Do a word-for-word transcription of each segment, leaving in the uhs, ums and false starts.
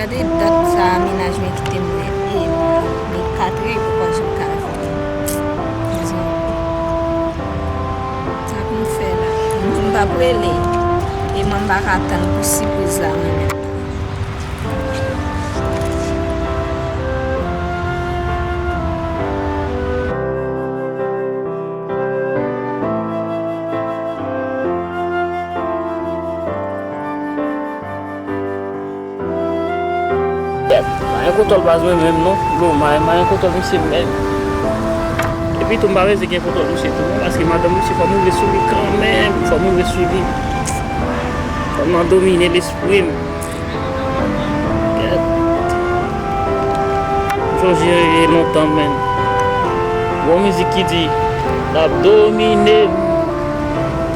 Gade dat sa a, mennaj mwen kite m nèt. E li katrè, li poko janm ka vini. Mezanmi. Sa pou m fè la? M di m p ap rele. E mwen m pa ka tann pou sipriz la mwen menm. Mayen kontwòl baz mwen menm non. Lo mayen, mayen kontwòl misye menm. Epi tou m pa bezwen gen kontwòl misye tou non, paske madanm misye fò m rive sou li kanmenm, fò m rive sou li. Fò m nan domine lespri m. Gad. Sonje lontan, menn. Gon mizik ki di, l ap domine m.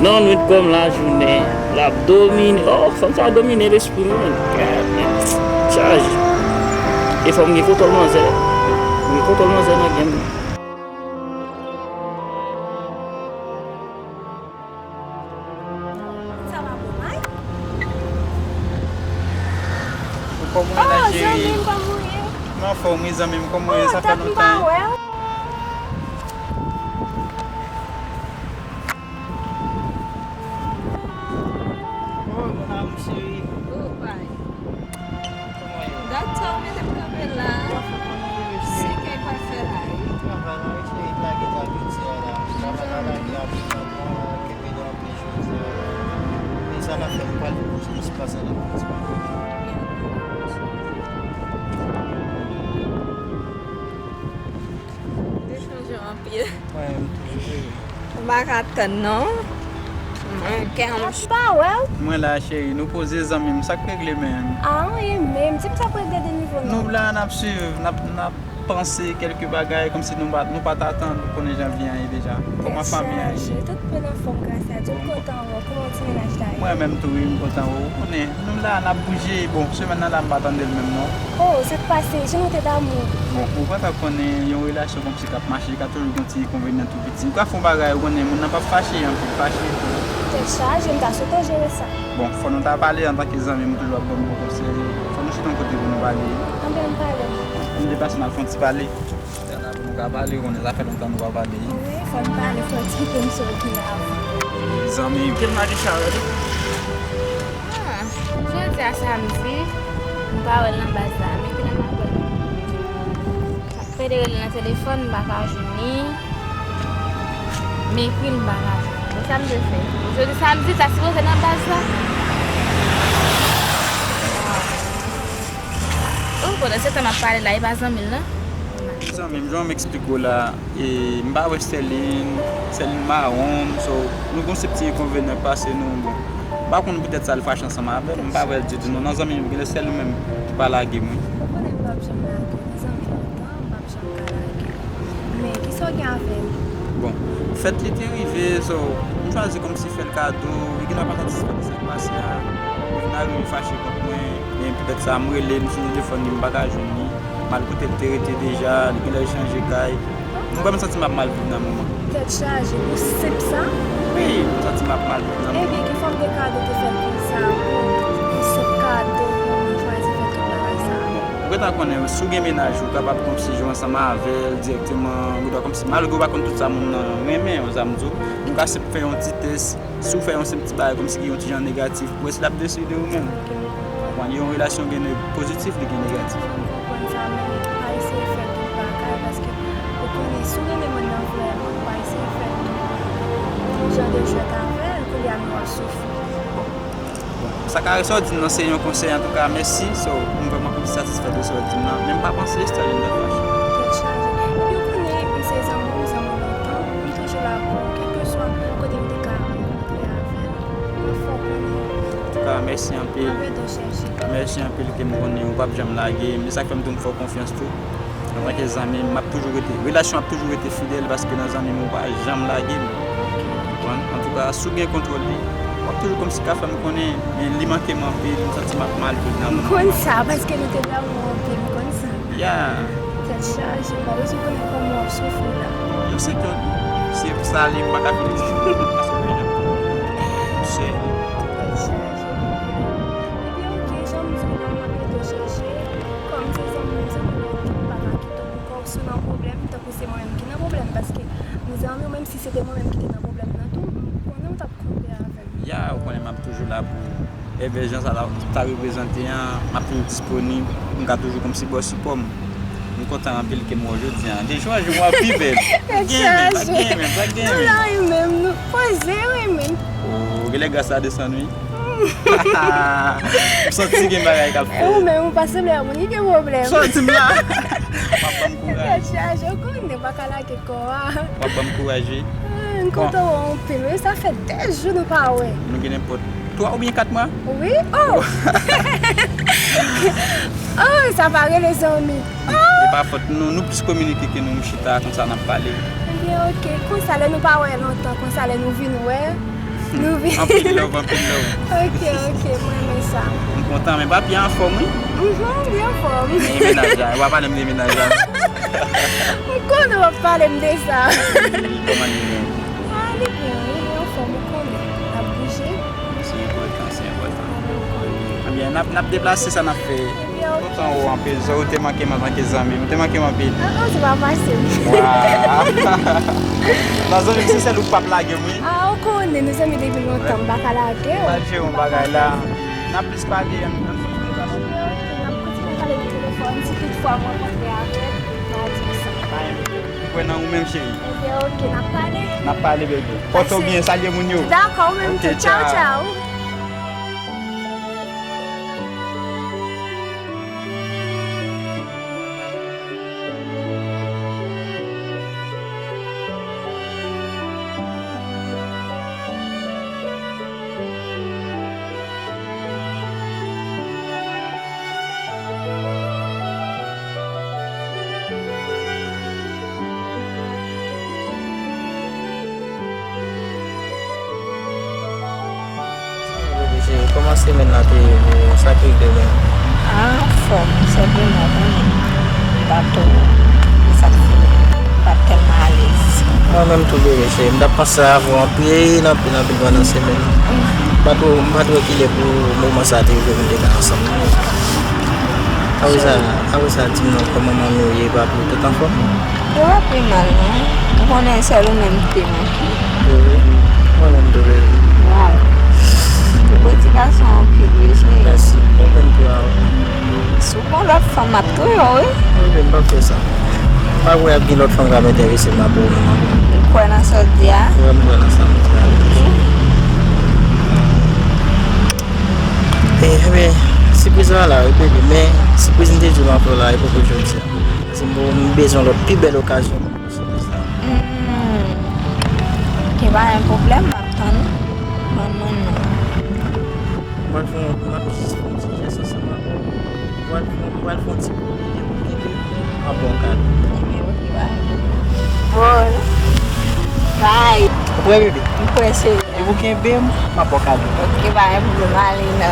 Nan nwit kòm lajounen, l ap domine. Oh, fanm sa domine lespri m, menn. Gad, menn. Chaje. E fò m gen kontwòl manzè. M gen kontwòl manzè nan game nan. Sa va bon, Mike? Ou kòman ye la, cheri? Oh, zanmi m, kòman w ye? M anfòm, wi, zanmi m, kòman w ye? Oh, sa fè lontan. Dat m pa wè w. Oh, mon amour chéri. Oh, bye. Kòman ye? Dat sa ou mete m kanpe la. Se kèk bagay fè la, wi. Travay la, wi, cheri, lage travay la. Travay la, lage a. Okipe de anpil jodi a. E sa n ap fè, nou pral vin kouche, nou se pase nan kouche. Ou chanje anpil. Mwen, m toujou vre. M pa ka tann, non. Mwen, kè m ch- Pa wè w? Mwen la, cheri, nou poze zanmi m, sa k regle menm? A, anyen menm, di m sa k regle de nivo non. Nou la, n ap swiv, n ap, n ap panse kèlke bagay, kòmsi nou pa, nou pa t atann, ou konnen jan vi an ye deja. Kòman fanmi an ye? Tèt chaje, tout moun anfòm gras a Dye, m kontan wè w, kòman ti mennaj la ye? Mwen menm tou, wi, m kontan wè w, ou konnen, nou la, n ap bouje, bon, semèn nan la, m pa tande l menm non. Oh, sa k pase? Jan nou te damou. Bon, ou pa ta konnen yon relasyon kòmsi k ap mache, ka toujou gon ti enkonvenyan tou piti. Ou ka fè yon bagay, ou konnen, moun nan p ap fache, anpil fache. Tèt chaje, m ta swete w jere sa. Bon, fò nou ta pale antanke zanmi, m toujou ap ban m bon konsèy. Fò nou chita yon kote pou nou pale. Anben, ann pale. Ann deplase, n al fè yon ti pale. Pou nou ka pale, ou konnen, sa fè lontan nou pa pale. Wi, fò n pale, fò w eksplike m sa w gen avan. Zanmi. Kel mari Charles? Ah, jodi a samdi, m pa wè l nan baz la, men kilè m ap wè l? Ap fè de rele nan telefòn, m pa ka jwenn li. M ekri l, m pa ka jwenn li. Men sa m dwe fè? Jodi samdi, l ta sipoze nan baz la. Ou konnen se tan m ap pale la, e pa zanmi l nan. Zanmi m, jan m eksplike w la, e, m pa wè Sterline, Sterline mawon m, so, nou gon sèt ti enkonvenyan k pase nou, bon. M pa konn poutèt sa l fache ansanm avè m, m pa wè l ditou non, nan zanmi m, genlè sèl ou menm ki pa lage m, wi. Ou konnen m p ap janm lage w, nan zanmi lontan, m p ap janm ka lage w. Men, kisa w gen avè l? Bon, fèt li te rive, so, m chwazi kòmsi fè l kado, li genlè pa satisfè de sa k pase a, li vin arive fache kont mwen, men poutèt sa, m rele, m sou telefòn li, m pa ka jwenn li. Mal kote l te rete deja, li genlè chanje kay. M vrèman santi m ap mal viv nan moman. Tèt chaje, pou senp sa? Wi, m santi m ap mal viv nan moman. Ebyen, ki fòm de kado te fè l konsa pou, pou senp kado pou moun chwazi fè tout bagay sa? Bon, ou gentan konnen, si w gen mennaj ou, ou kapab kòmsi jwe ansanm avè l dirèkteman, ou dwe kòmsi, malgre ou pa konn tout sa moun nan renmen, ou sa m di w, ou ka senp fè yon ti tès, si w fè yon senp ti bagay kòmsi ki yon ti jan negatif, pou wè si l ap deside ou menm. Konprann? Yon relasyon gen nèg pozitif, li gen negatif. M konprann sa, men pa eseye fè tout bagay, paske ou konnen, si w renmen moun nan vrèman, pa eseye fè tout jan de jwèt avè l, kounye a nou ap soufri. Bon, sa k ap sòti nan se yon konsèy, antouka, mèsi. So, m vrèman plis satisfè de sa w di m nan, men m pa panse Sterline t ap fache. Tèt chaje. Epi ou konnen, m se zanmi w, zanmi w lontan, m toujou la pou ou, kèlkeswa kote m te ka rankontre avè w. Mwen fè w konnen. Antouka, mèsi anpil. Mèsi anpil, ke m konnen ou p ap janm lage m. E sa k fè m tou m fè w konfyans tou. Antanke zanmi, m ap toujou rete, relasyon ap toujou rete fidèl, paske nan zanmi m ou pa janm lage m. Konprann? Antouka, si w gen kontwòl li, w ap toujou kòmsi ka fè m konnen, men li manke m anpil, m santi m ap mal viv nan moman. M konn sa, paske nou te damou anpil, m konn sa. Ya. Tèt chaje, m pa bezwen konnen kòman w ap soufri la. Yo se ke se sa li, m pa ka fini di. Paske m se. Tèt chaje. Ebyen, oke, jan m di w, m ap rete chèche. Ou nan pwoblèm, tankou se mwen menm ki nan pwoblèm, paske m zanmi w, menm si se te mwen menm ki te nan pwoblèm nan tou, m konnen w t ap kanpe avè m. Ya, ou konnen m ap toujou la pou Èvè, jan sa la, sa reprezante an, m ap toujou disponib, m ka toujou kòmsi ba w sipò m. M kontan anpil ke m wè w jodi a. De jou an jou, w ap pi bèl. Pa gen men, pa gen men, pa gen men. Nou la wi menm, nou poze wi menm. Oh, genlè gras la desann wi. M santi gen bagay k ap fèt. E ou menm, ou pa sanble yon moun ki gen pwoblèm. Sa w di m la? W ap ban m kouraj. Tèt chaje, ou konnen, ou pa ka lage kò a. W ap ban m kouraj wi. Ah, m kontan wè w anpil wi. Sa fè de jou nou pa wè. Nou gen nenpòt twa oubyen kat mwa? Wi. Oh! Oh, sa pa rele zanmi. E pa fòt nou, nou plis kominike ke nou chita konsa n ap pale. Ebyen, oke. Konsa, lè nou pa wè lontan, konsa, lè nou vin wè, nou vin. Anpil love, anpil love. Oke, oke, mwen renmen sa. M kontan, men papi anfòm, wi. Mhm, li anfòm. Men e mennaj la, w a pale m de mennaj la. M konnen w ap pale m de sa. Wi, kòman li ye menm? Ah, li byen, wi, li anfòm, ou konnen. N ap bouje. Se enpòtan, se enpòtan. Ebyen, n ap, n ap deplase sa n ap fè. Ebyen, oke. Kontan wè w anpil, Zoe, ou te manke m antanke zanmi m, ou te manke m anpil. Ah, ah, se pa fasil. Wa. Nan zanmi m, se sèl ou k p ap lage m, wi. Ah, ou konnen, nou zanmi depi lontan, m pa ka lage w. M al jere yon bagay la. N ap plis pale, ann, ann fè yon deplase. Ebyen, oke, n ap kontinye pale nan telefòn, si toutfwa m rankontre avè l, m a di w sa. Pa gen pwoblèm. M kwè nan ou menm, cheri. Ebyen, oke, n ap pale. N ap pale, bebe. Pòte w byen, salye moun yo. Dakò, ou menm tou. Tchaw, tchaw. Bebe cheri, kòman semèn nan te ye pou ou? Sa k rive menm? Ah, anfòm, senpleman, ou konnen, m pa twò, e sa k fè m pa tèlman alèz. Mwen menm tou, bebe cheri, m t ap panse avè w anpil, anpil, anpil pandan semèn nan. M pa t wè, m pa t wè kilè pou moman sa a te rive pou n te ka ansanm. Apre sa, apre sa, di m non, kòman manmi w ye, papi w, tout anfòm? Yo pa pi mal, non. Ou konnen sèl ou menm ki te manke. Wi, wi. Mwen menm tou, bebe. Waw. Ou bon ti gason anpil, wi, cheri. Mèsi. Ou menm tou, a. Si w gon lòt fanm, m ap touye w, wi. Wi, bebe, m p ap fè sa. M pa kwè ap gen lòt fanm k ap enterese m apre w menm ankò. Ou kwè nan sa w di a? Wi, m kwè nan sa m di a. Ok. E, ebyen, sipriz la la, wi, bebe, men sipriz m te di w m ap fè w la, e poko jodi a. Di m, m bezwen lòt pi bèl okazyon pou m fè sa. Hmm. Ok, pa gen pwoblèm, m ap tann ou. Ban mwen non. Mwen fè, mwen jis fè yon ti jès ansanm avè w. Mwen, mwen fè yon ti kou de pou kenbe m. M ap ba w kado. Ok, ok, bye. Bon. Bye. Ou prè, bebe? M prè, cheri. Depi w kenbe m, m ap ba w kado. Ok, pa gen pwoblèm, ale la.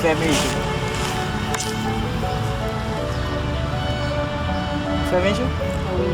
Fèmen je. Fèmen je. Wi.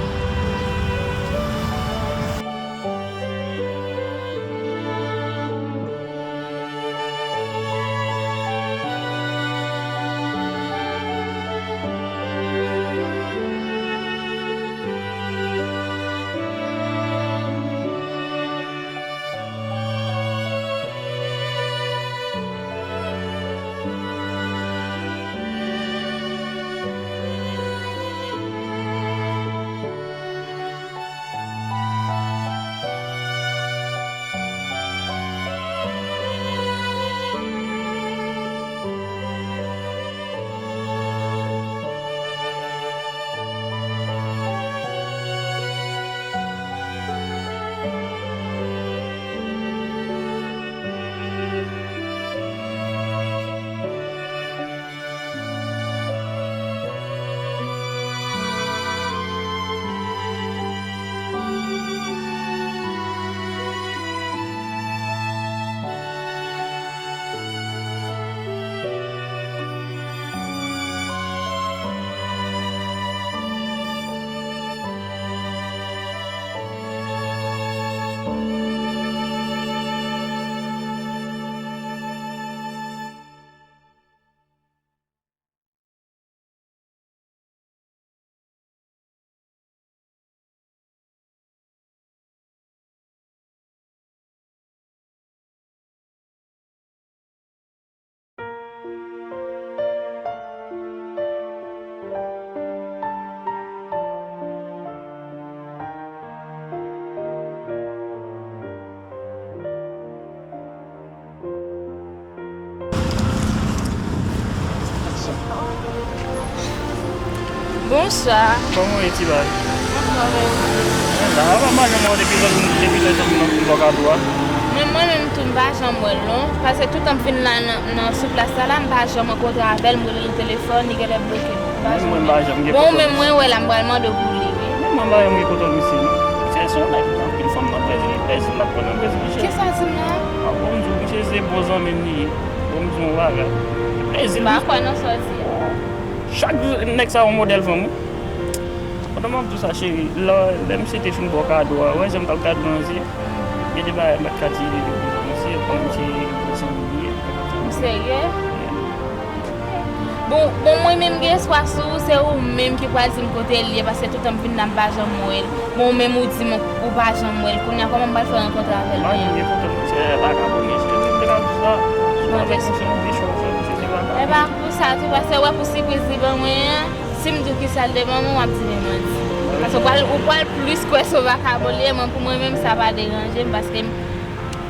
Sa. Kòman w ye, ti baz? Anfòm, e ou? Mwen la, m pa janm wè w depi lè, depi lè zanmi m nan bò kado a. Men mwen menm tou, m pa janm wè l non. Paske toutan m vin la nan, nan sou plas la, la, m pa janm rankontre avè l, m rele l telefòn, li genlè bloke m. M pa janm wè l. Bon, ou menm mwen wè la, m pral mande w pou li, wi. Men mwen m pa janm gen kontwòl misye non. Misye se yon nèg anpil fanm nan Brezil, Brezil l ap pran nan Brezil, cheri. Kisa w di m la? A bon, m di w, misye se bon zanmi m li ye. Bon, m di w yon bagay. Brezil. M pa kwè nan sa w di a. Chak jou, nèg sa yon modèl fanm, wi. Pandan m ap di w sa, cheri, lè, lè misye te fin ba w kado a, ou wè jan m t ap gade w nan zye? Gen de bagay m pa t ka di li devan misye, kòm se yon zanmi li ye. Ou serye? Bon, bon, mwen menm gen espwa sou ou, se ou menm ki pral di m kote l ye, paske toutan m vin la, m pa janm wè l. Bon, ou menm ou di m ou pa janm wè l. Kounye a, kòman m pral fè rankontre avè l menm? M pa janm gen kontwòl misye, e vakabon li ye, cheri, m te ka di w sa. Bon, avèk yon sèl desho w fè misye se vakabon. E pa pou sa tou, paske wè pou sipriz li ban mwen an, si m di w kisa l te ban mwen, w ap di m manti. Paske ou pral, ou pral plis kwè se yon vakabon li ye, mwen pou mwen menm sa pa deranje m, paske m,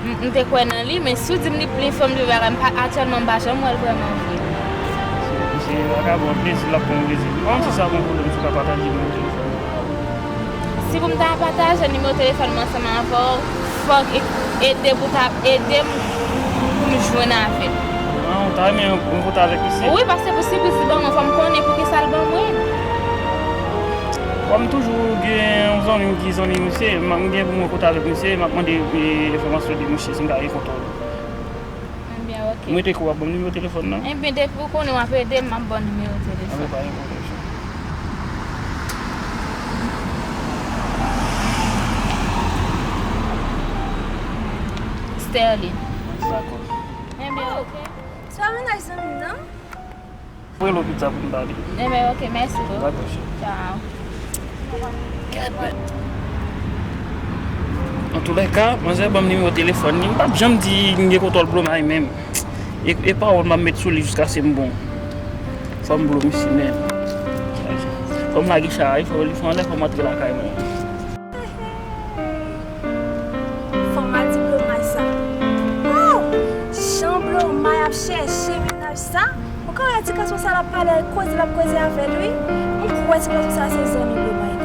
m, m te kwè nan li, men si w di m li plen fanm li bagay, m pa, aktyèlman m pa janm wè l vrèman vre. Se, se vakabon, plezi l ap pran plezi. Kòm si sa pa yon pwoblèm, si w ka pataje nimewo telefòn nan avè m. Si pou m ta pataje nimewo telefòn mwen ansanm avè w, fòk e, ede pou ta ede m pou m jwenn avè l. An, ou ta renmen rankontre avèk misye? Wi, paske pou sipriz li ban mwen, fò m konnen poukisa l ban mwen. Kòm toujou gen yon zanmi m ki zanmi misye, m, m gen pou m rankontre avèk misye, m ap mande, e, enfòmasyon de misye si m ka gen kontwòl. Ebyen, oke. M rete kou w ap ban m nimewo telefòn nan. Ebyen, depi w konnen w ap ede m, m ap ba w nimewo telefòn. Anben, pa gen pwoblèm, cheri. Sterling. Dakò. Ebyen, oke. Se pa mennaj zanmi m nan? Mwen rele w pita pou n pale. Enben, oke, mèsi bro. Dakò, cheri. Tchao. Antoulèka, manzè ban m nimewo telefòn li. M p ap janm di m gen kontwòl Blomay menm. E, e pawòl m ap met sou li jiskaske m bon. Fò m blo misye menm. Fò m lage chay, fò li fè anlè, fò m antre lakay mwen. Fò m al di Blomay sa. Oh! Jan Blomay ap chèche mennaj sa. Ou ka wè ti gason sa l ap pale, koze l ap koze avè l, wi. M kwè ti gason sa se zanmi Blomay.